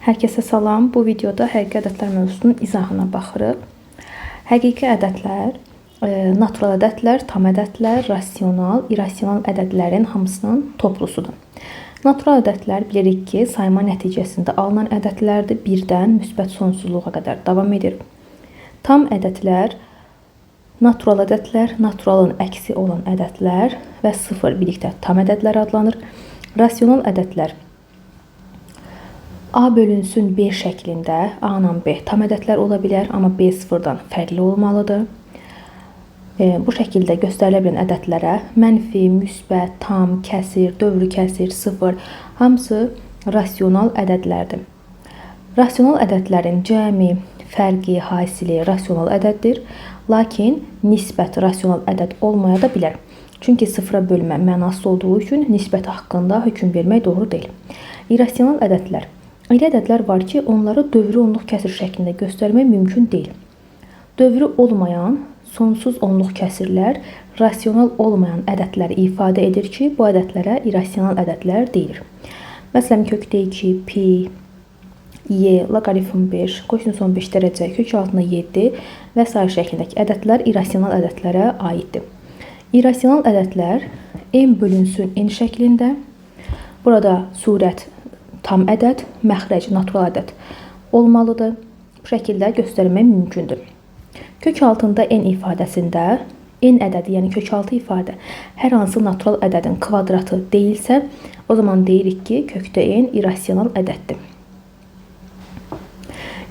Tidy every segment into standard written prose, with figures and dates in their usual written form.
Hər kəsə salam. Bu videoda həqiqi ədədlər mövzusunun izahına baxırıq. Həqiqi ədədlər, natural ədədlər, tam ədədlər, rasional, irrasional ədədlərin hamısının toplusudur. Natural ədədlər bilirik ki, sayma nəticəsində alınan ədədlərdir. Birdən müsbət sonsuzluğa qədər davam edir. Tam ədədlər, natural ədədlər, naturalın əksi olan ədədlər və sıfır birlikdə tam ədədlər adlanır. Rasional ədədlər A bölünsün B şəklində A ilə B tam ədədlər ola bilər, amma B sıfırdan fərqli olmalıdır. Bu şəkildə göstərilə bilən ədədlərə mənfi, müsbət, tam, kəsir, dövrü kəsir, sıfır hamısı rasional ədədlərdir. Rasional ədədlərin cəmi, fərqi, hasili rasional ədəddir, lakin nisbət rasional ədəd olmaya da bilər. Çünki sıfıra bölmə mənasız olduğu üçün nisbət haqqında hökm vermək doğru deyil. İrrasional ədədlər. Elə ədədlər var ki, onları dövrü onluq kəsir şəklində göstərmək mümkün deyil. Dövrü olmayan sonsuz onluq kəsirlər rasional olmayan ədədləri ifadə edir ki, bu ədədlərə irrasional ədədlər deyilir. Məsələn, kökdə 2, pi, y, loqaritm 5, kosinus 15 dərəcə, kök altında 7 və sair şəklindəki ədədlər irrasional ədədlərə aiddir. İrrasional ədədlər m bölünsün n şəklində. Burada surət tam ədəd, məxrəc natural ədəd olmalıdır. Bu şəkildə göstərmək mümkündür. Kök altında n ifadəsində n ədədi, yəni kökaltı ifadə hər hansı natural ədədin kvadratı deyilsə, o zaman deyirik ki, kökdə n irrasional ədəddir.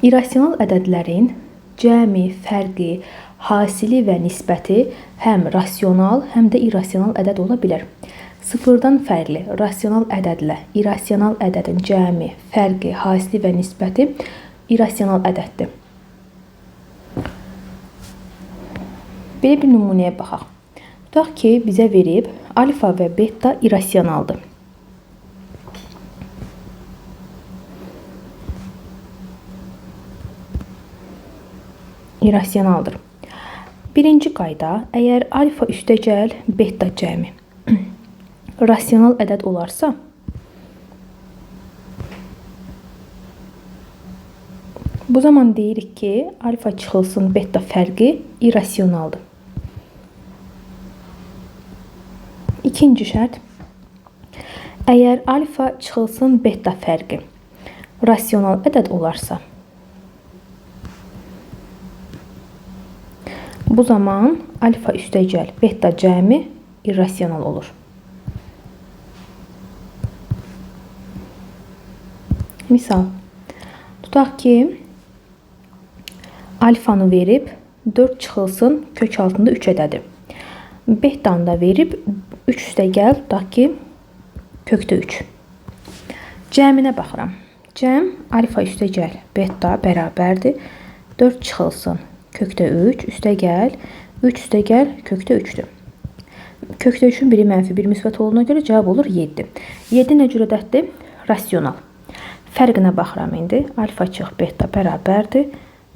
İrrasional ədədlərin cəmi, fərqi, hasili və nisbəti həm rasional, həm də irrasional ədəd ola bilər. Sıfırdan fərqli rasional ədədlə irrasional ədədin cəmi, fərqi, hasili və nisbəti irrasional ədəddir. Belə bir nümunəyə baxaq. Tutaq ki, bizə verib alfa və beta irrasionaldır. İrrasionaldır. Birinci qayda, əgər alfa üstəgəl beta cəmi rasional ədəd olarsa, bu zaman deyirik ki, alfa çıxılsın beta fərqi irrasionaldır. İkinci şərt, əgər alfa çıxılsın beta fərqi rasional ədəd olarsa, bu zaman alfa üstəgəl beta cəmi irrasional olur. Misal, tutaq ki, alfanı verib 4 çıxılsın kök altında 3 ədədi. Betanı da verib 3 üstəgəl, tutaq ki, kökdə 3. Cəminə baxıram. Cəm alfa üstəgəl beta bərabərdir. 4 çıxılsın kökdə 3 üstəgəl 3 üstəgəl kökdə 3-dür. Kökdə 3-ün biri mənfi, biri müsbət olduğuna görə cavab olur 7. 7 nə cür ədəddir? Rasional. Fərqinə baxıram indi. Alfa çıx beta bərabərdir.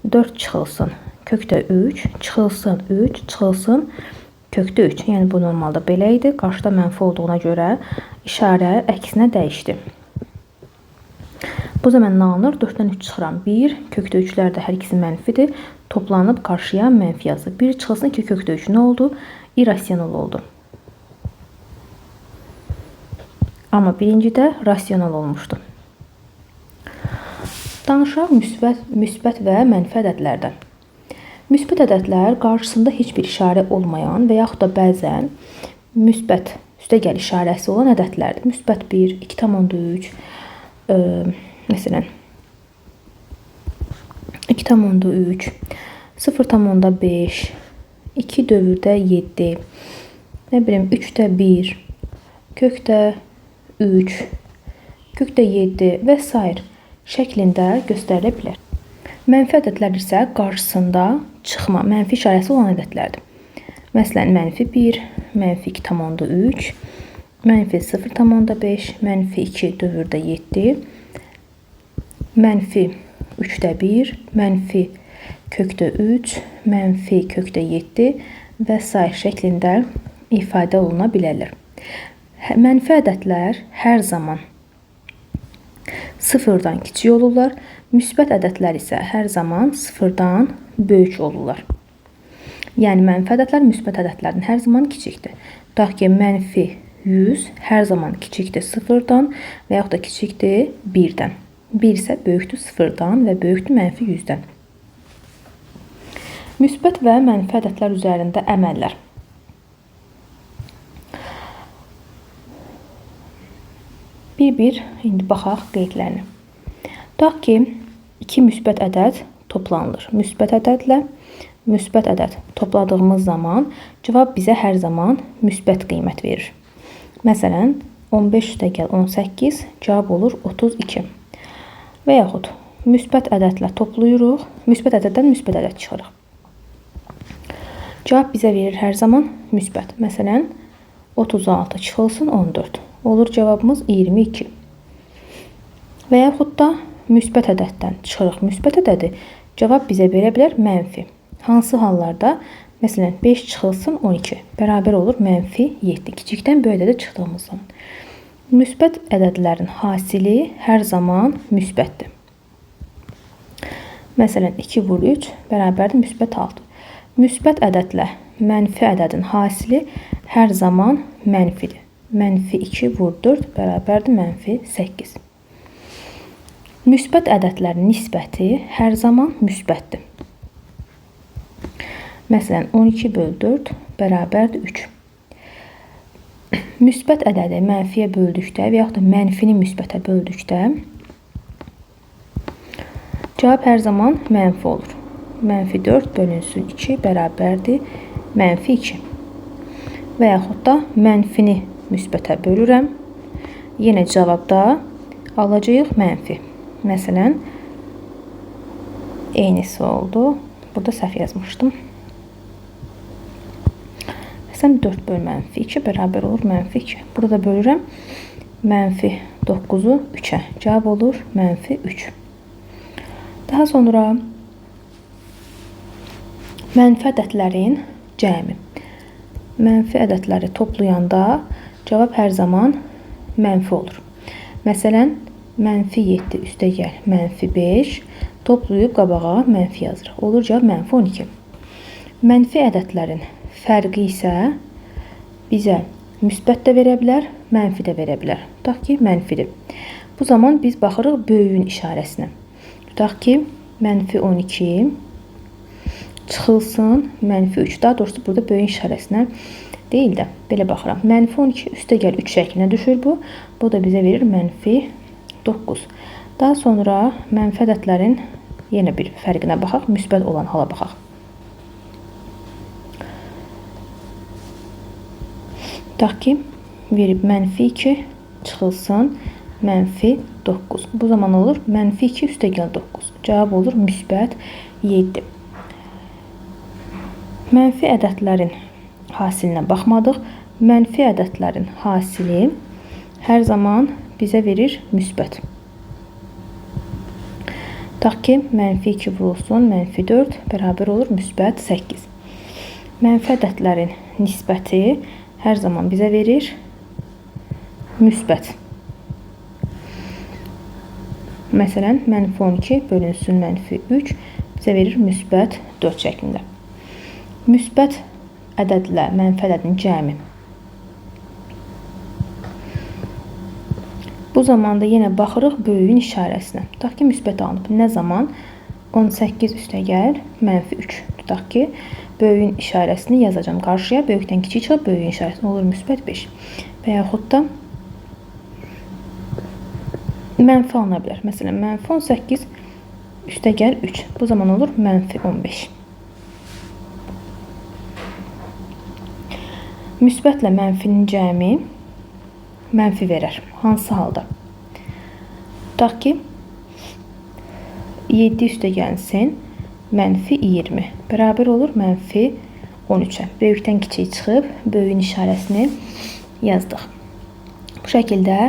4 çıxılsın kökdə 3, çıxılsın 3, çıxılsın kökdə 3. Yəni bu normalda belə idi. Qarşıda mənfi olduğuna görə işarə əksinə dəyişdi. Bu zaman nə alınır? 4-dən 3 çıxıram. 1, kökdə 3-lər də hər ikisi mənfidir. Toplanıb qarşıya mənfi yazır. 1 çıxılsın 2 kökdə 3 nə oldu? İrrasional oldu. Amma birincidə rasional olmuşdu. Danışaq müsbət və mənfi ədədlərdən. Müsbət ədədlər qarşısında heç bir işarə olmayan və yaxud da bəzən müsbət üstəgəl işarəsi olan ədədlərdir. Müsbət 1, 2,3, məsələn 2,3, 0,5, 2 dövrdə 7, nə bilim 3-də 1, kökdə 3, kökdə 7 və sair şəklində göstərilə bilər. Mənfi ədədlər isə qarşısında çıxma, mənfi işarəsi olan ədədlərdir. Məsələn, mənfi 1, mənfi 2,3, mənfi 0,5, mənfi 2 dövrdə 7, mənfi 3-də 1, mənfi kökdə 3, mənfi kökdə 7 və sair şəklində ifadə oluna bilərlər. Mənfi ədədlər hər zaman sıfırdan kiçik olurlar. Müsbət ədədlər isə hər zaman sıfırdan böyük olurlar. Yəni mənfi ədədlər müsbət ədədlərdən hər zaman kiçikdir. Tutaq ki, mənfi 100 hər zaman kiçikdir sıfırdan və yaxud da kiçikdir 1-dən. 1 isə böyükdür sıfırdan və böyükdür mənfi 100-dən. Müsbət və mənfi ədədlər üzərində əməllər. Bir-bir indi baxaq qeydlərinə. Tutaq ki, 2 müsbət ədəd toplanılır. Müsbət ədədlə müsbət ədəd topladığımız zaman cavab bizə hər zaman müsbət qiymət verir. Məsələn, 15 üstəgəl 18 cavab olur 32. Və yaxud müsbət ədədlə toplayırıq, müsbət ədəddən müsbət ədəd çıxırıq. Cavab bizə verir hər zaman müsbət. Məsələn, 36 çıxılsın 14. Olur cavabımız 22. Və yaxud da müsbət ədəddən çıxırıq müsbət ədədi, cavab bizə verə bilər mənfi. Hansı hallarda? Məsələn, 5 çıxılsın 12 bərabər olur mənfi 7. Kiçikdən böyük ədədə çıxdığımız zaman. Müsbət ədədlərin hasili hər zaman müsbətdir. Məsələn, 2 vur 3 bərabərdir müsbət 6. Müsbət ədədlə mənfi ədədin hasili hər zaman mənfidir. Mənfi 2 vur 4 bərabərdir mənfi 8. Müsbət ədədlərin nisbəti hər zaman müsbətdir. Məsələn, 12 böl 4 bərabərdir 3. Müsbət ədədi mənfiyə böldükdə və yaxud da mənfini müsbətə böldükdə cavab hər zaman mənfi olur. Mənfi 4 bölünsün 2 bərabərdir mənfi 2. Və yaxud da mənfini müsbətə bölürəm. Yenə cavabda alacağıq mənfi. Məsələn, eynisi oldu. Burada səhv yazmışdım. Məsələn, 4 böl mənfi 2 bərabər olur mənfi 2. Burada bölürəm mənfi 9-u 3-ə. Cavab olur mənfi 3. Daha sonra mənfi ədədlərin cəmi. Mənfi ədədləri toplayanda cavab hər zaman mənfi olur. Məsələn, mənfi 7 üstəgəl mənfi 5 toplayıb qabağa mənfi yazırıq. Olur cavab mənfi 12. Mənfi ədədlərin fərqi isə bizə müsbət də verə bilər, mənfi də verə bilər. Tutaq ki, mənfidir. Bu zaman biz baxırıq böyüyün işarəsinə. Tutaq ki, mənfi 12 çıxılsın mənfi 3. Daha doğrusu burada böyüyün işarəsinə deyil də belə baxıram. Mənfi 12 üstəgəl 3 şəklinə düşür bu. Bu da bizə verir mənfi 9. Daha sonra mənfi ədədlərin yenə bir fərqinə baxaq, müsbət olan hala baxaq. Tutaq ki, verib mənfi 2 çıxılsın mənfi 9. Bu zaman olur mənfi 2 üstəgəl 9. Cavab olur müsbət 7. Mənfi ədədlərin hasilinə baxmadıq. Mənfi ədədlərin hasili hər zaman bizə verir müsbət. Tutaq ki, mənfi 2 vurulsun mənfi 4 bərabər olur müsbət 8. Mənfi ədədlərin nisbəti hər zaman bizə verir müsbət. Məsələn, mənfi 12 bölünsün mənfi 3 bizə verir müsbət 4 şəklində. Müsbət ədədlə mənfi ədədin cəmi. Bu zamanda yenə baxırıq böyüyün işarəsinə. Tutaq ki, müsbət alınıb. Nə zaman? 18 üstəgəl mənfi 3. Tutaq ki, böyüyün işarəsini yazacağım qarşıya. Böyükdən kiçik çıxıb böyüyün işarəsini olur müsbət 5. Və yaxud da mənfi alına bilər. Məsələn, mənfi 18 üstəgəl 3. Bu zaman olur mənfi 15. Müsbətlə mənfinin cəmi mənfi verər. Hansı halda? Tutaq ki, 7 üstəgəlsin mənfi 20 bərabər olur mənfi 13-ə. Böyükdən kiçik çıxıb böyüyün işarəsini yazdıq. Bu şəkildə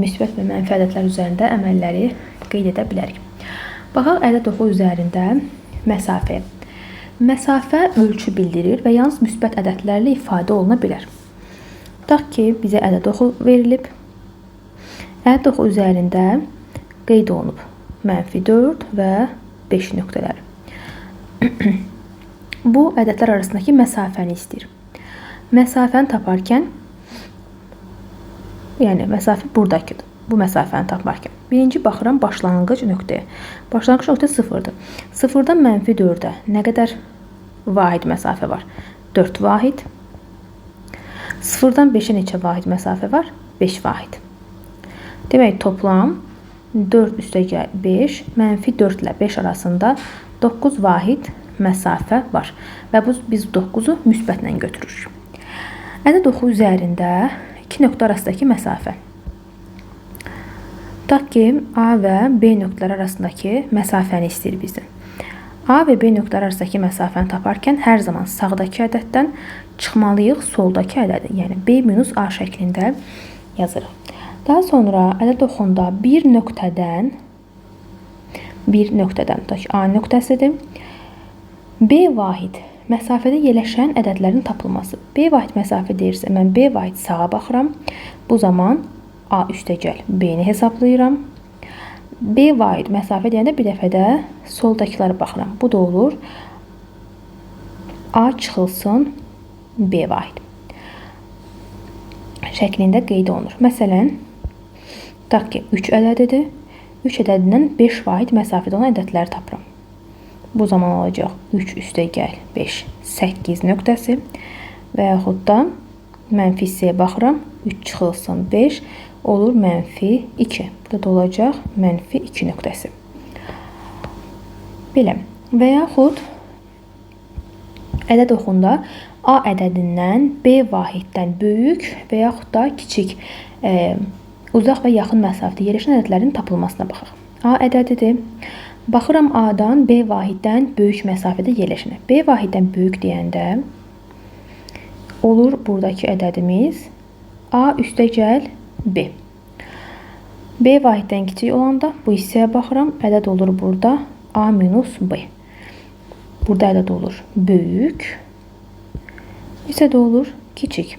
müsbət və mənfi ədədlər üzərində əməlləri qeyd edə bilərik. Baxaq ədəd oxu üzərində məsafəyə. Məsafə ölçü bildirir və yalnız müsbət ədədlərlə ifadə oluna bilər. Tutaq ki, bizə ədəd oxu verilib. Ədəd oxu üzərində Qeyd olunub mənfi 4 və 5 nöqtələri. Bu ədədlər arasındakı məsafəni istəyir. Məsafəni taparkən, yəni məsafə buradakıdır. Bu məsafəni taparkən. Birinci baxıram başlanğıc nöqtəyə. Başlanğıc nöqtə 0-dır. 0-dan mənfi 4-ə nə qədər vahid məsafə var? 4 vahid. 0-dan 5-ə neçə vahid məsafə var? 5 vahid. Demək, toplam 4 üstəgəl 5, mənfi 4 ilə 5 arasında 9 vahid məsafə var. Və biz 9-u müsbətlə götürürük. Ədəd oxu üzərində 2 nöqtə arasındakı məsafə. Tutaq ki, A və B nöqtələri arasındakı məsafəni istəyir bizdən. A və B nöqtələri arasındakı məsafəni taparkən hər zaman sağdakı ədəddən çıxmalıyıq soldakı ədədi. Yəni B minus A şəklində yazırıq. Daha sonra ədəd oxunda bir nöqtədən, tutaq ki, A nöqtəsidir. B vahid məsafədə yerləşən ədədlərin tapılması. B vahid məsafə deyirsə, mən B vahid sağa baxıram. Bu zaman A üstəgəl B-ni hesablayıram. B vahid məsafə deyəndə bir dəfə də soldakılara baxıram. Bu da olur A çıxılsın B vahid şəklində qeyd olunur. Məsələn, tutaq ki, 3 ədədidir. 3 ədədindən 5 vahid məsafədə olan ədədləri tapıram. Bu zaman olacaq 3 üstəgəl 5, 8 nöqtəsi və yaxud da mənfi hissəyə baxıram. 3 çıxılsın 5 olur mənfi 2. Burada da olacaq mənfi 2 nöqtəsi. Belə. Və yaxud ədəd oxunda A ədədindən B vahiddən böyük və yaxud da kiçik, uzaq və yaxın məsafədə yerləşən ədədlərin tapılmasına baxaq. A ədədidir. Baxıram A-dan B vahiddən böyük məsafədə yerləşənə. B vahiddən böyük deyəndə olur buradakı ədədimiz A üstəgəl B. B vahiddən kiçik olanda bu hissəyə baxıram. Ədəd olur burada A minus B. Burada ədəd olur böyük, isə də olur kiçik.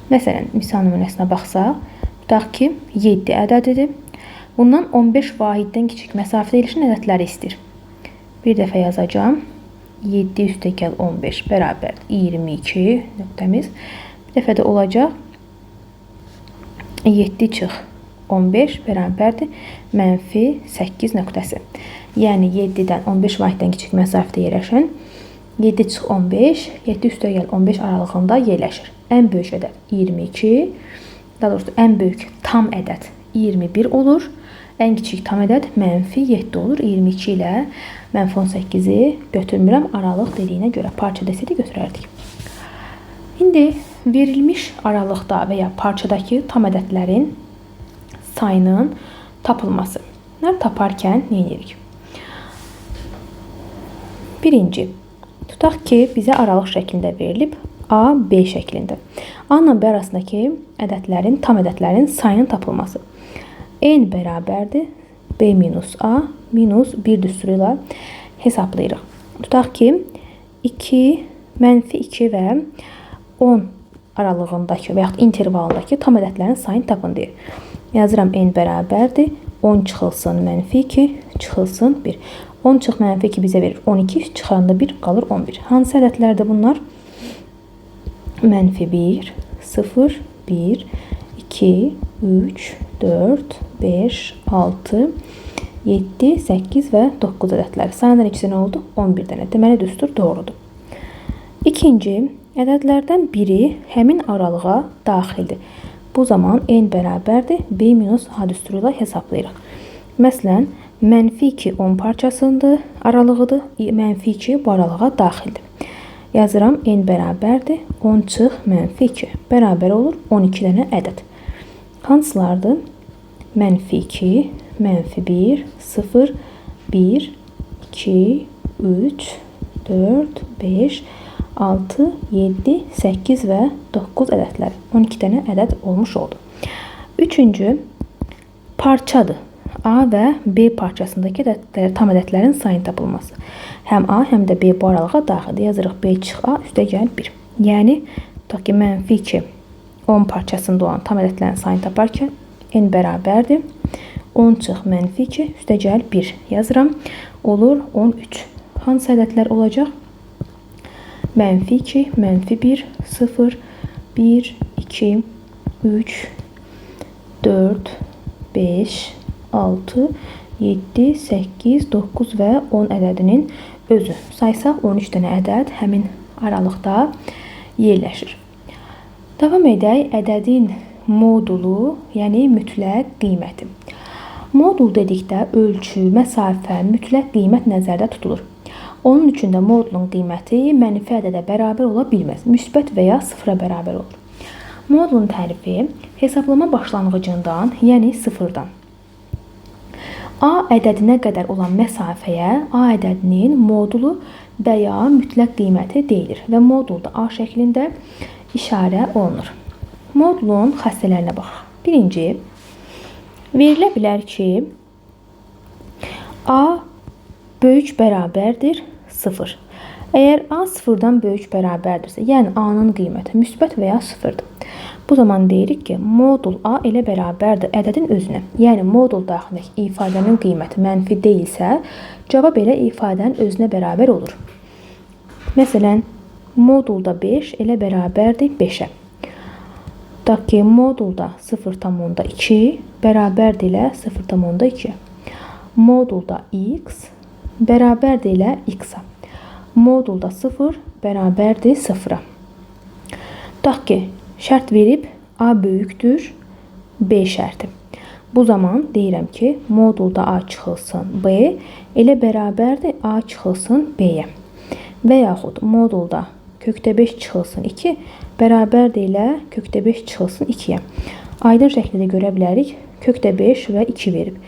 Məsələn, misal nümunəsinə baxsaq, tutaq ki, 7 ədədidir. Bundan 15 vahiddən kiçik məsafədə yerləşən ədədləri istəyir. Bir dəfə yazacağam. 7 üstəgəl 15 bərabərdir 22 nöqtəmiz. Bir dəfə də olacaq 7 çıx 15 bərabərdir mənfi 8 nöqtəsi. Yəni 7-dən 15 vahiddən kiçik məsafədə yerləşən 7 çıx 15, 7 üstəgəl 15 aralığında yerləşir. Ən böyük ədəd 22, daha doğrusu ən böyük tam ədəd 21 olur. Ən kiçik tam ədəd mənfi 7 olur. 22 ilə mənfi 18-i götürmürəm. Aralıq dediyinə görə parça desəydi götürərdik. İndi verilmiş aralıqda və ya parçadakı tam ədədlərin sayının tapılması. Bunları taparkən nə edirik? Birinci, tutaq ki, bizə aralıq şəklində verilib A, B şəklində. A ilə B arasındakı ədədlərin, tam ədədlərin sayının tapılması. N bərabərdir B minus A minus 1 düsturu ilə hesablayırıq. Tutaq ki, 2, mənfi 2 və 10 aralığındakı və yaxud intervalındakı tam ədədlərin sayını tapın deyir. Yazıram N bərabərdir 10 çıxılsın mənfi 2 çıxılsın 1. 10 çıx mənfi 2 bizə verir 12, çıxaranda 1 qalır 11. Hansı ədədlərdir bunlar? Mənfi 1, 0, 1, 2, 3, 4, 5, 6, 7, 8 və 9 ədədləri. Sayından ikisi nə oldu? 11 dənə. Deməli, düstur doğrudur. İkinci, ədədlərdən biri həmin aralığa daxildir. Bu zaman N bərabərdir B minus A düsturu ilə hesablayırıq. Məsələn, mənfi 2 10 parçasındır, aralığıdır. Mənfi 2 bu aralığa daxildir. Yazıram N bərabərdir 10 çıx mənfi 2 bərabər olur 12 dənə ədəd. Hansılardır? Mənfi 2, mənfi 1, 0, 1, 2, 3, 4, 5, 6, 7, 8 və 9 ədədləri. 12 dənə ədəd olmuş oldu. Üçüncü parçadır. A və B parçasındakı ədədlər, tam ədədlərin sayının tapılması. Həm A, həm də B bu aralığa daxildir. Yazırıq B çıx A üstəgəl 1. Yəni, tutaq ki, mənfi 2 10 parçasında olan tam ədədlərin sayını taparkən N bərabərdir. 10 çıx mənfi 2, üstəgəl 1 yazıram. Olur 13. Hansı ədədlər olacaq? Mənfi 2, mənfi 1, 0, 1, 2, 3, 4, 5, 6, 7, 8, 9 və 10 ədədinin özü. Saysaq 13 dənə ədəd həmin aralıqda yerləşir. Davam edək ədədin modulu, yəni mütləq qiyməti. Modul dedikdə ölçü, məsafə, mütləq qiymət nəzərdə tutulur. Onun üçün də modulun qiyməti mənfi ədədə bərabər ola bilməz. Müsbət və ya sıfıra bərabər olur. Modulun tərifi hesablama başlanğıcından, yəni sıfırdan A ədədinə qədər olan məsafəyə A ədədinin modulu və ya mütləq qiyməti deyilir və modulda A şəklində işarə olunur. Modulun xassələrinə baxaq. Birinci, verilə bilər ki, A böyük bərabərdir 0. Əgər A sıfırdan böyük bərabərdirsə, yəni A-nın qiyməti müsbət və ya sıfırdır. Bu zaman deyirik ki, modul A elə bərabərdir ədədin özünə. Yəni modul daxilindəki ifadənin qiyməti mənfi deyilsə, cavab elə ifadənin özünə bərabər olur. Məsələn, modulda 5 elə bərabərdir 5-ə. Tutaq ki, modulda 0,2 bərabərdir ilə 0,2. Modulda x bərabərdir ilə x-a. Modulda 0 bərabərdir 0-a. Tutaq ki, şərt verib A böyükdür B şərti. Bu zaman deyirəm ki, modulda A çıxılsın B elə bərabərdir A çıxılsın B-yə. Və yaxud modulda kökdə 5 çıxılsın 2 bərabərdir ilə kökdə 5 çıxılsın 2-yə. Aydın şəkildə görə bilərik. Kökdə 5 və 2 verib.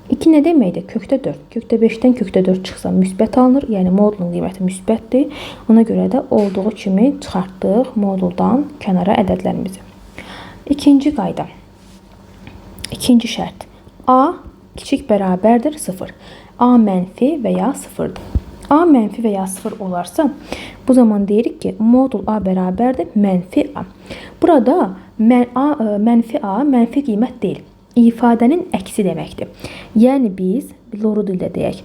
2 nə deməkdir? Kökdə 4. Kökdə 5-dən kökdə 4 çıxsa müsbət alınır. Yəni modulun qiyməti müsbətdir. Ona görə də olduğu kimi çıxartdıq moduldan kənara ədədlərimizi. İkinci qayda. İkinci şərt. A kiçik bərabərdir 0. A mənfi və ya 0-dır. A mənfi və ya 0 olarsa, bu zaman deyirik ki, modul A bərabərdir mənfi A. Burada mənfi A mənfi qiymət deyil. İfadənin əksi deməkdir. Yəni biz, loru dildə deyək,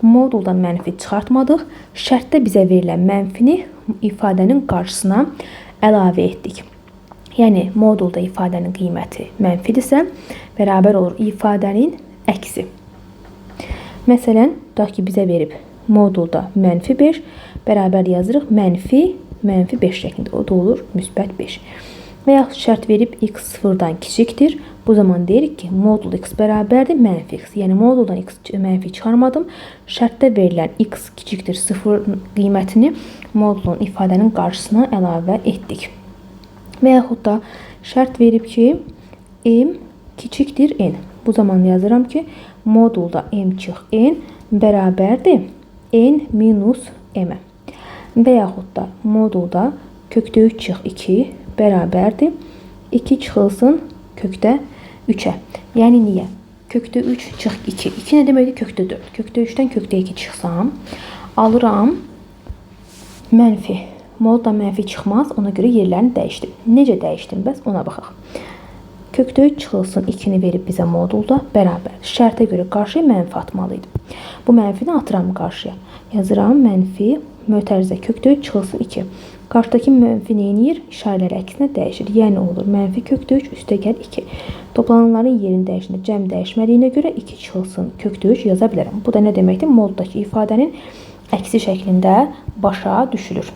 moduldan mənfi çıxartmadıq, şərtdə bizə verilən mənfini ifadənin qarşısına əlavə etdik. Yəni modulda ifadənin qiyməti mənfidirsə, bərabər olur ifadənin əksi. Məsələn, tutaq ki, bizə verib modulda mənfi 5, bərabər yazırıq mənfi, mənfi 5 şəklində. O da olur müsbət 5. Və yaxud şərt verib x sıfırdan kiçikdir. Bu zaman deyirik ki, modul x bərabərdir mənfi x. Yəni moduldan x mənfi çıxarmadım. Şərtdə verilən x kiçikdir 0 qiymətini modulun ifadənin qarşısına əlavə etdik. Və yaxud da şərt verib ki, m kiçikdir n. Bu zaman yazıram ki, modulda m çıx n bərabərdir n minus m-ə. Və yaxud da modulda kökdə 3 çıx 2 bərabərdir 2 çıxılsın kökdə 3-ə. Yəni niyə? Kökdə 3 çıx 2. 2 nə deməkdir? Kökdə 4. Kökdə 3-dən kökdə 2 çıxsam, alıram mənfi. Modulda mənfi çıxmaz, ona görə yerlərini dəyişdim. Necə dəyişdim? Bəs ona baxaq. Kökdə 3 çıxılsın 2-ni verib bizə modulda bərabərdir. Şərtə görə qarşıya mənfi atmalıydım. Bu mənfini atıram qarşıya. Yazıram mənfi mötərizə kökdə 3 çıxılsın 2. Qarşıdakı mənfi nə eləyir? İşarələri əksinə dəyişir. Yəni olur mənfi kökdə 3 üstəgəl 2. Toplananların yerini dəyişəndə cəm dəyişmədiyinə görə 2 çıxılsın kökdə 3 yaza bilərəm. Bu da nə deməkdir? Moduldakı ifadənin əksi şəklində başa düşülür.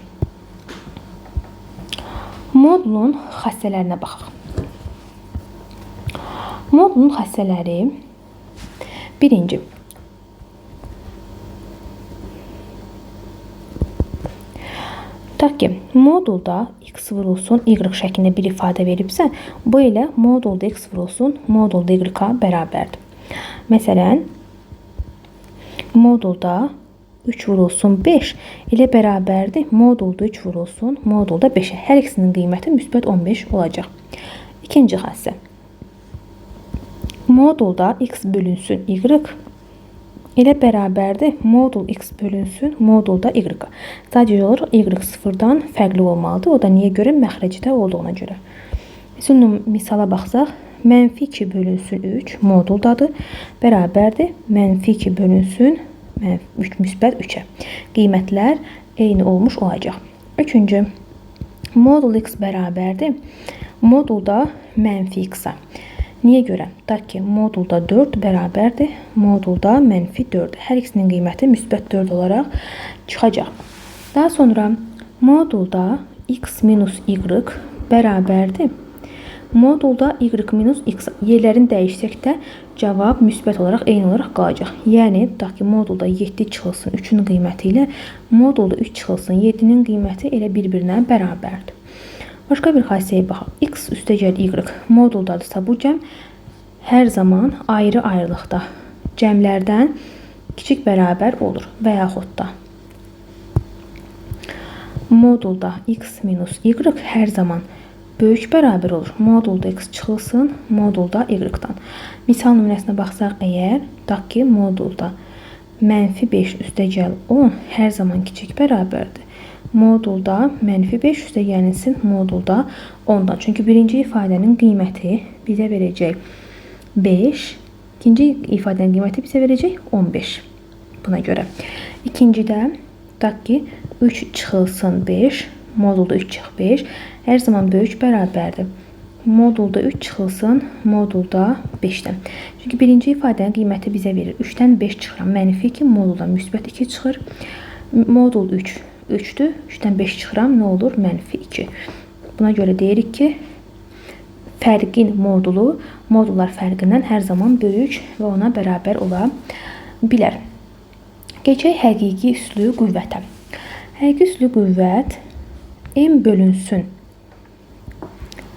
Modulun xassələrinə baxaq. Modulun xassələri birinci. Tutaq ki, modulda x vurulsun y şəklində bir ifadə veribsə, bu elə modulda x vurulsun modulda y-a bərabərdir. Məsələn, modulda 3 vurulsun 5 elə bərabərdir modulda 3 vurulsun modulda 5-ə. Hər ikisinin qiyməti müsbət 15 olacaq. İkinci xassə. Modulda x bölünsün y elə bərabərdir modul x bölünsün modulda y-a. Sadəcə olaraq y sıfırdan fərqli olmalıdır. O da niyə görə? Məxrəcdə olduğuna görə. Şimdi misala baxsaq, Mənfi 2 bölünsün 3 moduldadır. Bərabərdir. Mənfi 2 bölünsün 3 müsbət 3-ə. Qiymətlər eyni olmuş olacaq. Üçüncü, modul x bərabərdir. Modulda mənfi x-a. Niyə görə? Tutaq ki, modulda 4 bərabərdir. Modulda mənfi 4. Hər ikisinin qiyməti müsbət 4 olaraq çıxacaq. Daha sonra modulda x minus y bərabərdir. Modulda y minus x yerlərini dəyişsək də cavab müsbət olaraq eyni olaraq qalacaq. Yəni, tutaq ki, modulda 7 çıxılsın 3-ün qiyməti ilə modulda 3 çıxılsın 7-nin qiyməti elə bir-birinə bərabərdir. Başqa bir xassəyə baxaq. X üstəgəl y moduldadırsa bu cəm hər zaman ayrı-ayrılıqda cəmlərdən kiçik bərabər olur və yaxud da modulda x minus y hər zaman böyük bərabər olur. Modulda x çıxılsın modulda y-dan. Misal nümunəsinə baxsaq əgər, tutaq ki, modulda mənfi 5 üstəgəl 10 hər zaman kiçik bərabərdir. Modulda mənfi 5 üstəgəlinsin modulda 10-dan. Çünki birinci ifadənin qiyməti bizə verəcək 5, ikinci ifadənin qiyməti bizə verəcək 15. Buna görə. İkincidə tutaq ki, 3 çıxılsın 5, modulda 3 çıx 5 hər zaman böyük bərabərdir. Modulda 3 çıxılsın modulda 5-dən. Çünki birinci ifadənin qiyməti bizə verir. 3-dən 5 çıxıram. Mənfi 2, modulda müsbət 2 çıxır. Modul 3 3-dür. 3-dən 5 çıxıram. Nə olur? Mənfi 2. Buna görə deyirik ki, fərqin modulu modullar fərqindən hər zaman böyük və ona bərabər ola bilər. Keçək həqiqi üslü qüvvətə. Həqiqi üslü qüvvət m bölünsün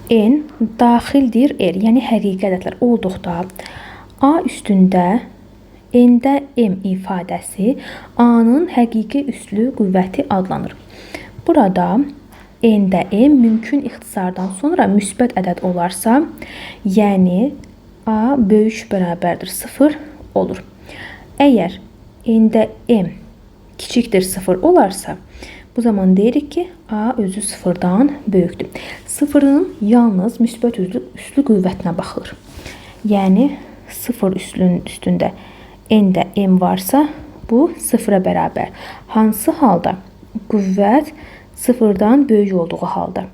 n daxildir r, yəni həqiqi ədədlər olduqda a üstündə n-də m ifadəsi a-nın həqiqi üslü qüvvəti adlanır. Burada n-də m mümkün ixtisardan sonra müsbət ədəd olarsa, yəni a böyük bərabərdir 0 olur. Əgər n-də m kiçikdir 0 olarsa, bu zaman deyirik ki, a özü 0-dan böyükdür. 0-ın yalnız müsbət üslü qüvvətinə baxılır. Yəni 0 üslünün üstündə n-də m varsa, bu 0-a bərabər. Hansı halda? Qüvvət 0-dan böyük olduğu halda.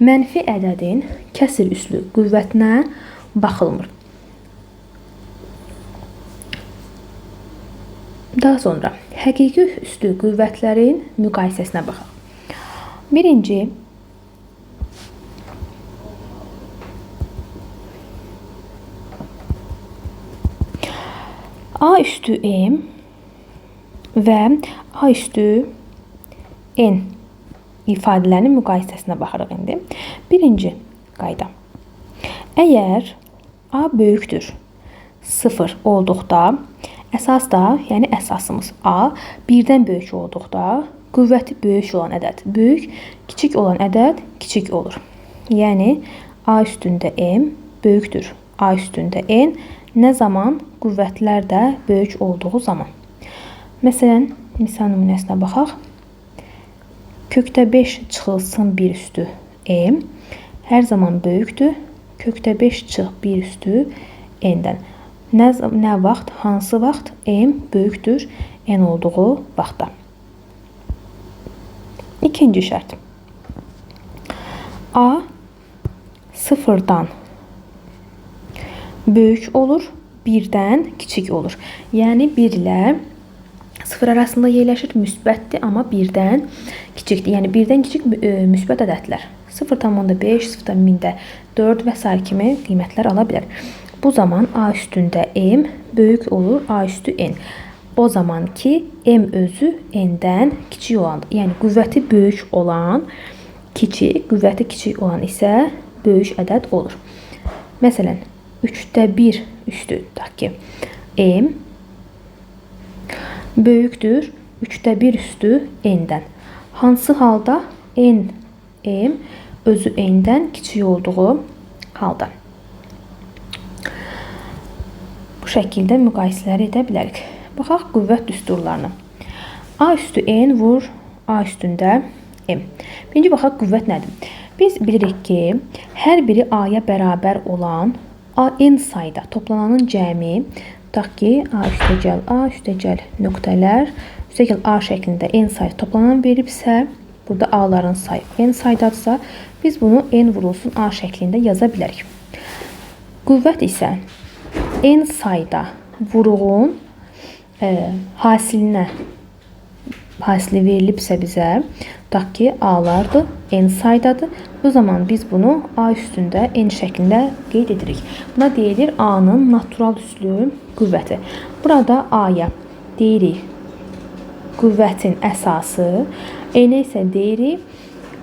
Mənfi ədədin kəsir üslü qüvvətinə baxılmır. Daha sonra həqiqi üslü qüvvətlərin müqayisəsinə baxaq. Birinci, A üstü M və A üstü N ifadələrinin müqayisəsinə baxırıq indi. Birinci qayda. Əgər A böyükdür 0 olduqda, əsas da, yəni əsasımız A 1-dən böyük olduqda qüvvəti böyük olan ədəd böyük, kiçik olan ədəd kiçik olur. Yəni A üstündə M böyükdür A üstündə N nə zaman? Qüvvətlər də böyük olduğu zaman. Məsələn, misal nümunəsinə baxaq. Kökdə 5 çıxılsın 1 üstü M hər zaman böyükdür. Kökdə 5 çıx 1 üstü N-dən. Nə vaxt, hansı vaxt M böyükdür N olduğu vaxtda. İkinci şərt. A 0-dan böyük olur, 1-dən kiçik olur. Yəni 1 ilə 0 arasında yerləşir, müsbətdir, amma 1-dən kiçikdir. Yəni 1-dən kiçik müsbət ədədlər. 0,5, 0,4 və sair kimi qiymətlər ala bilər. Bu zaman A üstündə M böyük olur, A üstü N. O zaman ki, M özü N-dən kiçik olandır. Yəni qüvvəti böyük olan kiçik, qüvvəti kiçik olan isə böyük ədəd olur. Məsələn, 3-də 1 üstü, tutaq ki, M böyükdür 3-də 1 üstü N-dən. Hansı halda? N, M özü N-dən kiçik olduğu halda. Bu şəkildə müqayisələri edə bilərik. Baxaq qüvvət düsturlarına. A üstü N vur A üstündə M. Birinci baxaq qüvvət nədir? Biz bilirik ki, hər biri A-ya bərabər olan A n sayda toplananın cəmi, tutaq ki, A üstəgəl A üstəgəl nöqtələr, üstəgəl A şəklində n sayda toplanan veribsə, burada A-ların sayı n saydadırsa, biz bunu n vurulsun A şəklində yaza bilərik. Qüvvət isə n sayda vuruğun hasili verilibsə bizə, tutaq ki, A-lardır, n saydadır. Bu zaman biz bunu A üstündə n şəklində qeyd edirik. Buna deyilir A-nın natural üslü qüvvəti. Burada A-ya deyirik qüvvətin əsası, N-ə isə deyirik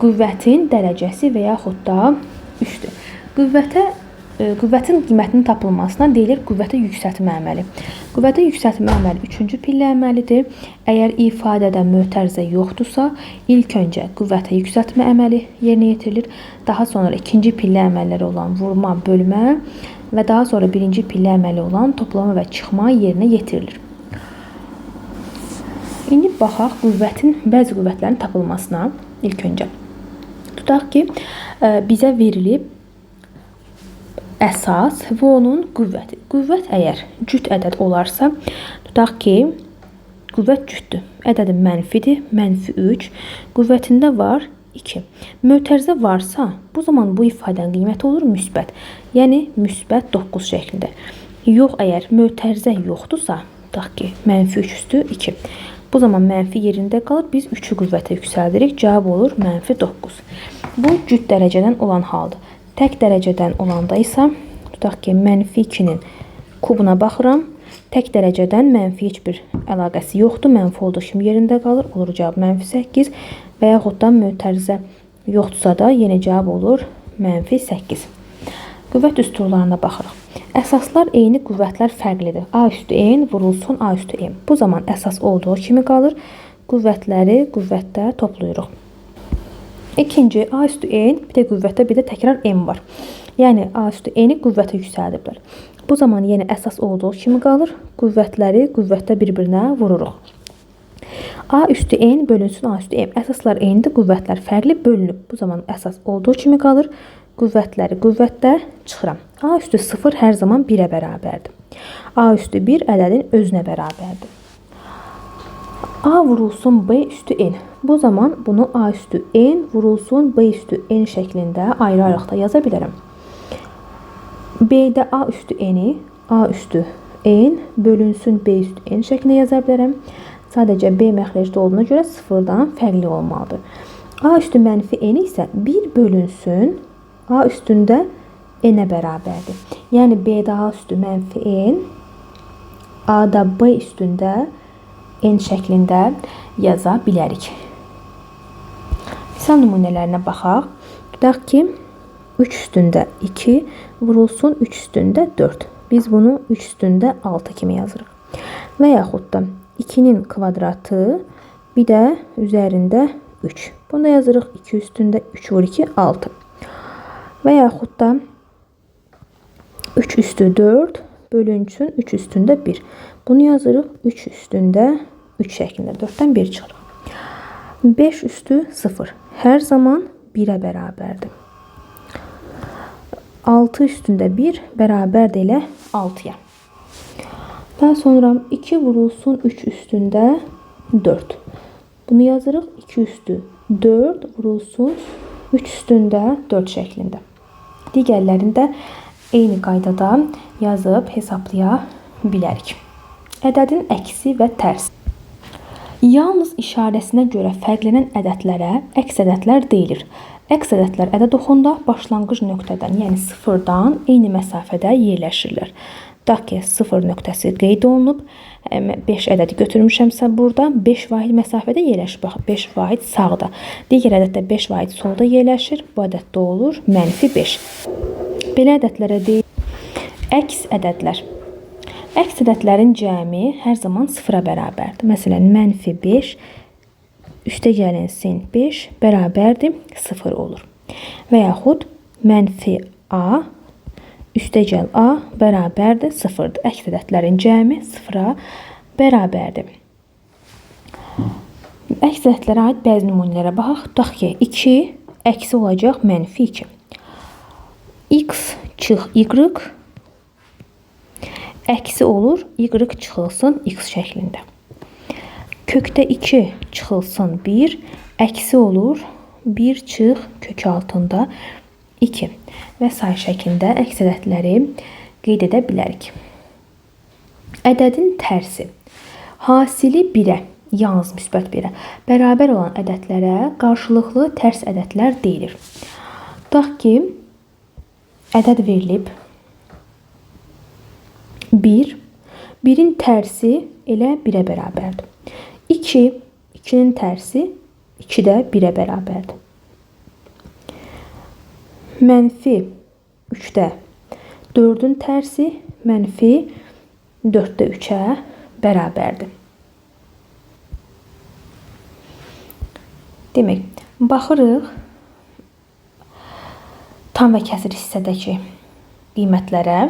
qüvvətin dərəcəsi və yaxud da üstü. Qüvvətin qiymətinin tapılmasına deyilir qüvvətə yüksəltmə əməli. Qüvvətə yüksəltmə əməli 3-cü pillə əməlidir. Əgər ifadədə mötərizə yoxdursa, ilk öncə qüvvətə yüksəltmə əməli yerinə yetirilir. Daha sonra ikinci pillə əməlləri olan vurma, bölmə və daha sonra birinci pillə əməli olan toplama və çıxma yerinə yetirilir. İndi baxaq qüvvətin, bəzi qüvvətlərin tapılmasına ilk öncə. Tutaq ki, bizə verilib əsas və onun qüvvəti. Qüvvət əgər cüt ədəd olarsa, tutaq ki, qüvvət cütdür. Ədədi mənfidir, mənfi 3. Qüvvətində var 2. Mötərizə varsa, bu zaman bu ifadənin qiyməti olur müsbət. Yəni, müsbət 9 şəklində. Yox, əgər mötərizə yoxdursa, tutaq ki, mənfi 3 üstü 2. Bu zaman mənfi yerində qalır, biz 3-ü qüvvətə yüksəldirik. Cavab olur mənfi 9. Bu, cüt dərəcədən olan haldır. Tək dərəcədən olanda isə, tutaq ki, mənfi 2-nin kubuna baxıram. Tək dərəcədən mənfi heç bir əlaqəsi yoxdur. Mənfi olduğu kimi yerində qalır. Olur cavab mənfi 8 və yaxud da mötərizə yoxdursa da yenə cavab olur mənfi 8. Qüvvət düsturlarına baxırıq. Əsaslar eyni, qüvvətlər fərqlidir. A üstü n vurulsun A üstü m. Bu zaman əsas olduğu kimi qalır. Qüvvətləri qüvvətdə toplayırıq. İkinci, A üstü n, bir də qüvvətdə bir də təkrar m var. Yəni, A üstü n-i qüvvətə yüksəldiblər. Bu zaman yenə əsas olduğu kimi qalır. Qüvvətləri qüvvətdə bir-birinə vururuq. A üstü n bölünsün A üstü m. Əsaslar eynidir, qüvvətlər fərqli bölünüb. Bu zaman əsas olduğu kimi qalır. Qüvvətləri qüvvətdə çıxıram. A üstü 0 hər zaman 1-ə bərabərdir. A üstü 1 ədədin özünə bərabərdir. A vurulsun B üstü N. Bu zaman bunu A üstü N vurulsun B üstü N şəklində ayrı-ayrılıqda yaza bilərəm. B-də A üstü N-i A üstü N bölünsün B üstü N şəklində yaza bilərəm. Sadəcə B məxrəcdə olduğuna görə sıfırdan fərqli olmalıdır. A üstü mənfi N isə 1 bölünsün A üstündə N-ə bərabərdir. Yəni B-də A üstü mənfi N, A-da B üstündə N şəklində yaza bilərik. Misal nümunələrinə baxaq. Tutaq ki, 3 üstündə 2 vurulsun 3 üstündə 4. Biz bunu 3 üstündə 6 kimi yazırıq. Və yaxud da 2-nin kvadratı bir də üzərində 3. Bunu da yazırıq 2 üstündə 3 vur 2, 6. Və yaxud da 3 üstü 4 bölünsün 3 üstündə 1. Bunu yazırıq 3 üstündə 3 şəklində. 4-dən 1 çıxırıq. 5 üstü 0 hər zaman 1-ə bərabərdir. 6 üstündə 1 bərabərdir elə 6-ya. Daha sonra 2 vurulsun 3 üstündə 4. Bunu yazırıq 2 üstü 4 vurulsun 3 üstündə 4 şəklində. Digərlərini də eyni qaydada yazıb hesablaya bilərik. Ədədin əksi və tərsi. Yalnız işarəsinə görə fərqlənən ədədlərə əks ədədlər deyilir. Əks ədədlər ədəd oxunda başlanğıc nöqtədən, yəni sıfırdan eyni məsafədə yerləşirlər. Tutaq ki, 0 nöqtəsi qeyd olunub. 5 ədədi götürmüşəmsə burada 5 vahid məsafədə yerləşir. Bax, 5 vahid sağda. Digər ədəddə 5 vahid solda yerləşir. Bu ədəddə olur mənfi 5. Belə ədədlərə deyilir əks ədədlər. Əks ədədlərin cəmi hər zaman 0-a bərabərdir. Məsələn, mənfi 5 üstə gəlinsin 5 bərabərdir 0 olur. Və yaxud mənfi A üstəgəl A bərabərdir 0-dır. Əks ədədlərin cəmi 0-a bərabərdir. Əks ədədlərə aid bəzi nümunələrə baxaq. Tutaq ki, 2 əksi olacaq mənfi 2. X çıx Y Əksi olur y çıxılsın x şəklində. Kökdə 2 çıxılsın 1, əksi olur 1 çıx kök altında 2 və sair şəklində əks ədədləri qeyd edə bilərik. Ədədin tərsi. Hasili 1-ə, yalnız müsbət 1-ə bərabər olan ədədlərə qarşılıqlı tərs ədədlər deyilir. Tutaq ki, ədəd verilib 1, 1-in tərsi elə 1-ə bərabərdir. 2, 2-nin tərsi 2 də 1-ə bərabərdir. Mənfi 3-də 4-ün tərsi mənfi 4-də 3-ə bərabərdir. Demək, baxırıq tam və kəsir hissədəki qiymətlərə.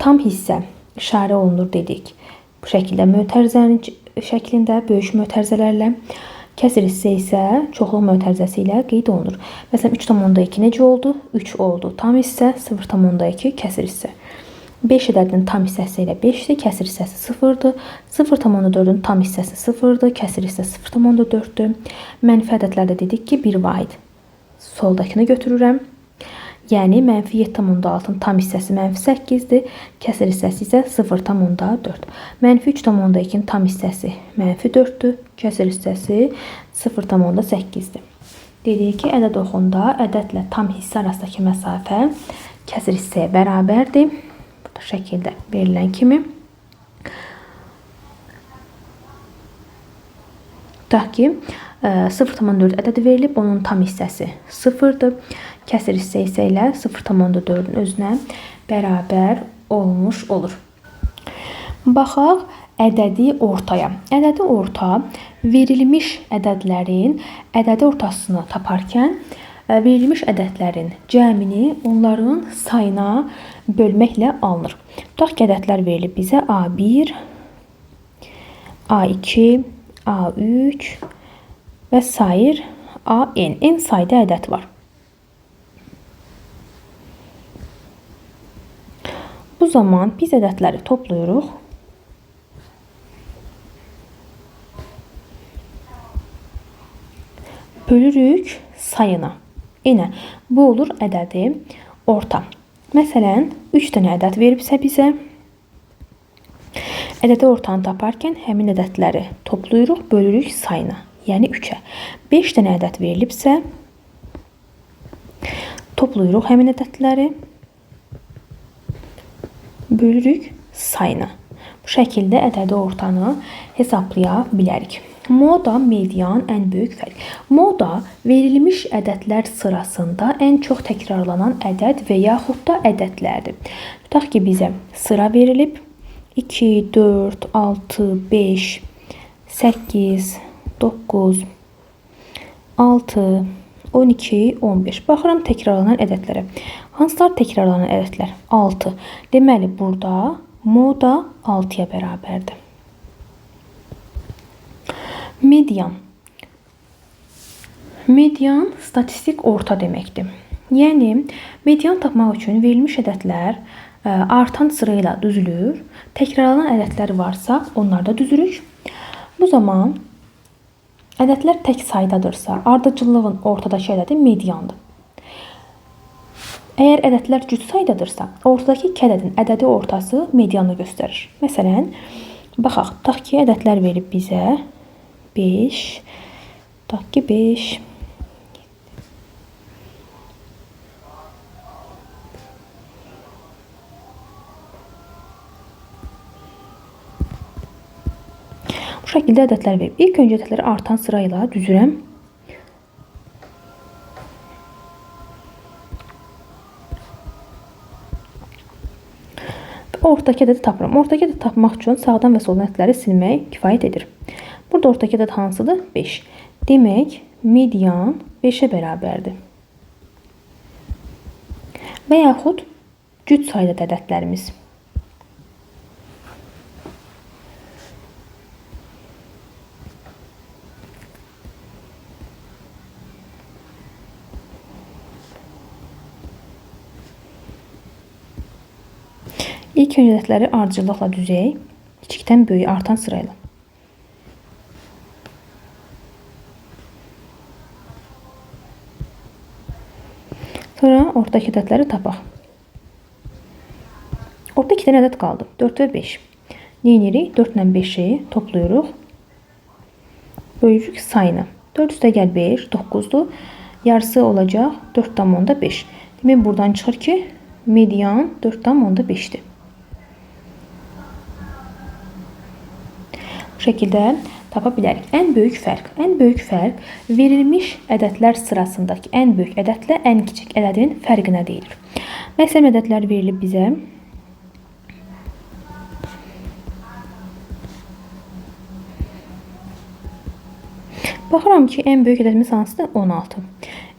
Tam hissə işarə olunur dedik. Bu şəkildə mötərizənin şəklində böyük mötərizələrlə. Kəsir hissə isə çoxluq mötərizəsi ilə qeyd olunur. Məsələn, 3,2 necə oldu? 3 oldu. Tam hissə 0,2 kəsir hissə. 5 ədədinin tam hissəsi ilə 5-dir, kəsir hissəsi 0-dır. 0,4-ün tam hissəsi 0-dır, kəsir hissəsi 0,4-dür. Mənfi ədədlərdə dedik ki, 1 vahid soldakını götürürəm. Yəni, mənfi 7,6-nın tam hissəsi mənfi 8-dir, kəsir hissəsi isə 0,4. Mənfi 3,2-nin tam hissəsi mənfi 4-dür, kəsir hissəsi 0,8-dir. Dedik ki, ədəd oxunda ədədlə tam hissə arasındakı məsafə kəsir hissəyə bərabərdir. Burada şəkildə verilən kimi. Tutaq ki, 0,4 ədədi verilib, onun tam hissəsi 0-dır. Kəsir hissə isə ilə 0,4-ün özünə bərabər olmuş olur. Baxaq ədədi ortaya. Ədədi orta verilmiş ədədlərin ədədi ortasını taparkən verilmiş ədədlərin cəmini onların sayına bölməklə alınır. Tutaq ki, ədədlər verilib bizə A1, A2, A3 və sair AN. N sayda ədəd var. Bu zaman biz ədədləri toplayırıq. Bölürük sayına. Yenə bu olur ədədi orta. Məsələn, 3 dənə ədəd veribsə bizə, ədədi ortanı taparkən həmin ədədləri toplayırıq, bölürük sayına, yəni 3-ə. 5 dənə ədəd verilibsə, toplayırıq həmin ədədləri, bölürük sayına. Bu şəkildə ədədi ortanı hesablaya bilərik. Moda, median, ən böyük fərq. Moda verilmiş ədədlər sırasında ən çox təkrarlanan ədəd və yaxud da ədədlərdir. Tutaq ki, bizə sıra verilib 2, 4, 6, 5, 8, 9, 6, 12, 15. Baxıram təkrarlanan ədədlərə. Hansılar təkrarlanan ədədlər? 6. Deməli, burada moda 6-ya bərabərdir. Median. Median statistik orta deməkdir. Yəni, median tapmaq üçün verilmiş ədədlər artan sıra ilə düzülür. Təkrarlanan ədədlər varsa, onları da düzürük. Bu zaman ədədlər tək saydadırsa, ardıcıllığın ortadakı ədədi mediandır. Əgər ədədlər cüt saydadırsa, ortadakı iki ədədin ədədi ortası medianı göstərir. Məsələn, baxaq, tutaq ki, ədədlər verib bizə 5, tutaq ki, 5, bu şəkildə ədədlər verib. İlk öncə ədədləri artan sırayla düzürəm. Və ortadakı ədədi tapıram. Ortadakı ədədi tapmaq üçün sağdan və soldan ədədləri silmək kifayət edir. Burada ortadakı ədəd hansıdır? 5. Demək, median 5-ə bərabərdir. Və yaxud cüt sayda ədədlərimiz. İlk öncə ədədləri ardıcıllıqla düzək. Kiçikdən böyüyə artan sırayla. Sonra ortadakı ədədləri tapaq. Ortada 2 dənə ədəd qaldı. 4 və 5. Nə edirik? 4 ilə 5-i toplayırıq. Bölürük sayını. 4 üstə gəl 5, 9-dur. Yarısı olacaq 4,5. Demək, buradan çıxır ki, median 4,5-dir. Bu şəkildə tapa bilərik. Ən böyük fərq. Ən böyük fərq verilmiş ədədlər sırasındakı ən böyük ədədlə ən kiçik ədədin fərqinə deyilir. Məsələn, ədədlər verilib bizə. Baxıram ki, ən böyük ədədimiz hansıdır? 16.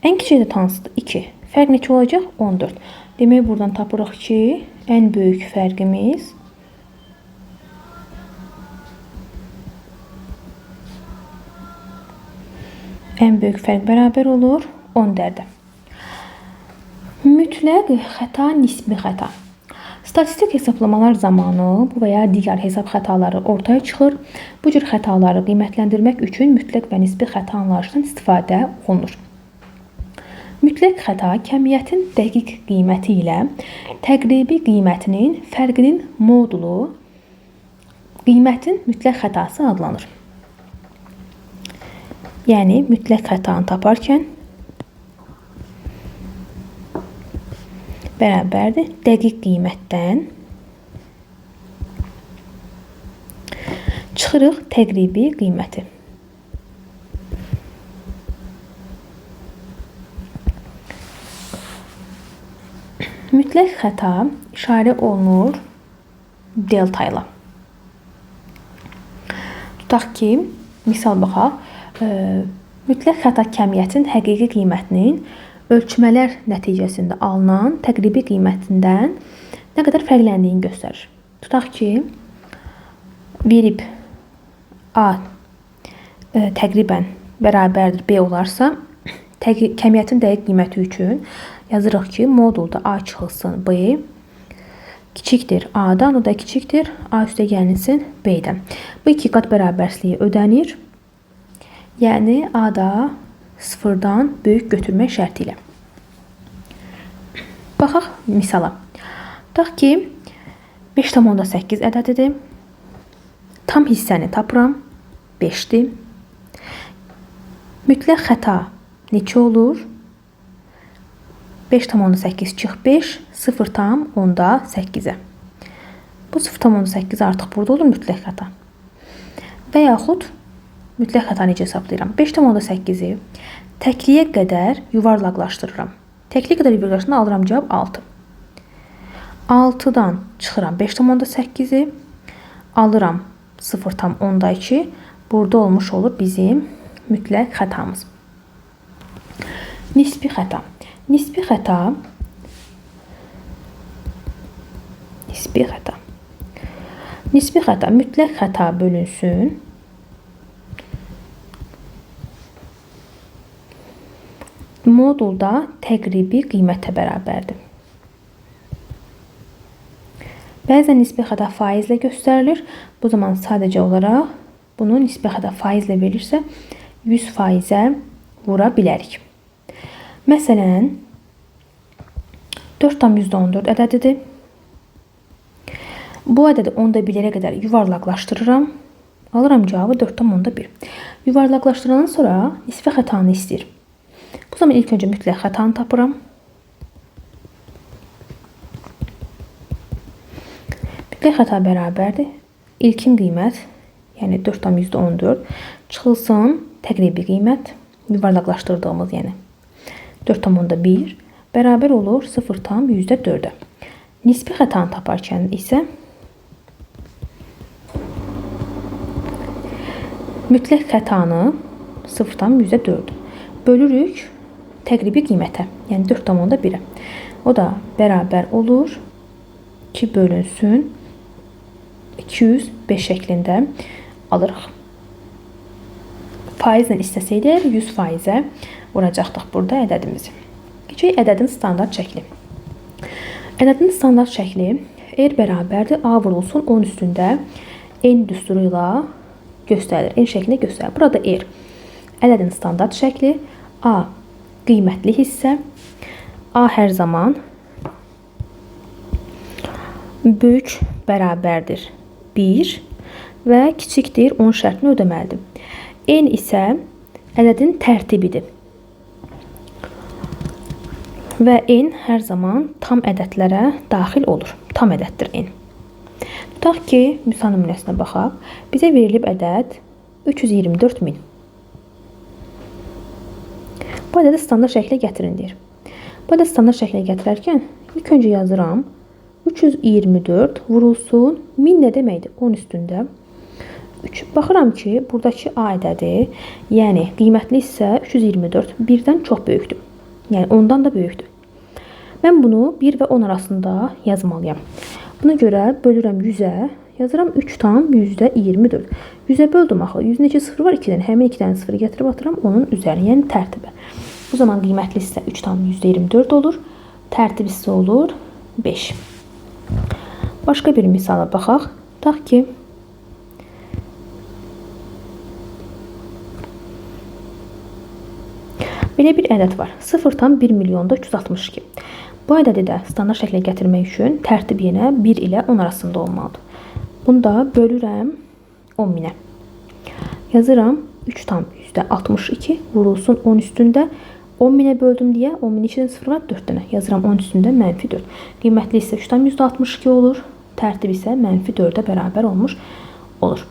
Ən kiçik ədəd hansıdır? 2. Fərq neçə olacaq? 14. Demək, buradan tapırıq ki, ən böyük fərqimiz bərabər olur 14-ə. Mütləq xəta, nisbi xəta. Statistik hesablamalar zamanı bu və ya digər hesab xətaları ortaya çıxır. Bu cür xətaları qiymətləndirmək üçün mütləq və nisbi xəta anlayışından istifadə olunur. Mütləq xəta kəmiyyətin dəqiq qiyməti ilə təqribi qiymətinin fərqinin modulu qiymətin mütləq xətası adlanır. Yəni, mütləq xətanı taparkən bərabərdir dəqiq qiymətdən çıxırıq təqribi qiyməti. Mütləq xəta işarə olunur delta ilə. Tutaq ki, misal baxaq, mütləq xəta kəmiyyətin həqiqi qiymətinin ölçmələr nəticəsində alınan təqribi qiymətindən nə qədər fərqləndiyini göstərir. Tutaq ki, verib A təqribən bərabərdir B olarsa, kəmiyyətin dəqiq qiyməti üçün yazırıq ki, modulda A çıxılsın B kiçikdir A-dan, o da kiçikdir A üstə gəlinsin B-dən. Bu iki qat bərabərsizliyi ödənir. Yəni, A-da sıfırdan böyük götürmək şərti ilə. Baxaq misala. Tutaq ki, 5,8 ədədidir. Tam hissəni tapıram. 5-dir. Mütləq xəta neçə olur? 5,8 çıx 5, 0,8-ə. Bu 0,8 artıq burada olur mütləq xəta. Və yaxud mütləq xəta necə hesablayıram? 5,8-i təkliyə qədər yuvarlaqlaşdırıram. Təkliyə qədər yuvarlaqlaşdıranda alıram cavab 6. 6-dan çıxıram 5,8-i, alıram 0,2. Burada olmuş olur bizim mütləq xətamız. Nisbi xəta. Nisbi xəta. Nisbi xəta. Nisbi xəta mütləq xəta bölünsün. Modulda təqribi qiymətə bərabərdir. Bəzən nisbi xəta faizlə göstərilir. Bu zaman sadəcə olaraq bunu nisbi xəta faizlə verilirsə 100%-ə vura bilərik. Məsələn, 4,14 ədədidir. Bu ədədi 10,1-ə qədər yuvarlaqlaşdırıram. Alıram cavabı 4,1. Yuvarlaqlaşdırandan sonra nisbi xətanı istəyir. Bu zaman ilk öncə mütləq xətanı tapıram. Mütləq xəta bərabərdir. İlkin qiymət, yəni 4,14 çıxılsın təqribi qiymət, yuvarlaqlaşdırdığımız yəni 4,1 bərabər olur 0,4-ə. Nisbi xətanı taparkən isə mütləq xətanı 0,4 bölürük təqribi qiymətə, yəni 4,1-ə. O da bərabər olur 2 bölünsün 205 şəklində alırıq. Faizlə istəsəydik 100%-ə vuracaqdıq burada ədədimizi. Keçək ədədin standart şəkli. Ədədin standart şəkli R bərabərdir A vurulsun 10 üstündə N düsturu ilə göstərilir. N şəklində göstərilir. Burada R ədədin standart şəkli, A qiymətli hissə, A hər zaman böyük bərabərdir 1 və kiçikdir 10 şərtini ödəməlidir. N isə ədədin tərtibidir. Və N hər zaman tam ədədlərə daxil olur. Tam ədəddir N. Tutaq ki, misal nümunəsinə baxaq. Bizə verilib ədəd 324 min. Bu ədədi standart şəklə gətirin deyir. Bu ədədi standart şəklə gətirərkən ilk öncə yazıram 324 vurulsun 1000 nə deməkdir? 10 üstündə 3. Baxıram ki, buradakı A ədədi, yəni qiymətli hissə 324 birdən çox böyükdür. Yəni 10-dan da böyükdür. Mən bunu 1 və 10 arasında yazmalıyam. Buna görə bölürəm 100-ə, yazıram 3,24. 100-ə böldüm axı. 100-ün neçə sıfırı var? 2 dənə. Həmin 2 dənə sıfırı gətirib atıram onun üzərinə, yəni tərtibə. Bu zaman qiymətli hissə 3,24 olur. Tərtib hissə olur 5. Başqa bir misala baxaq. Tutaq ki, belə bir ədəd var. 0,1 362. Bu ədədi də standart şəklə gətirmək üçün tərtib yenə 1 ilə 10 arasında olmalıdır. Bunu da bölürəm 10 minə. Yazıram 3,62 vurulsun 10 üstündə. 10 minə böldüm deyə 10 min içində 0 var 4 dənə. Yazıram 10 üstündə mənfi 4. Qiymətli hissə 3,62 olur. Tərtib isə mənfi 4-ə bərabər olmuş olur.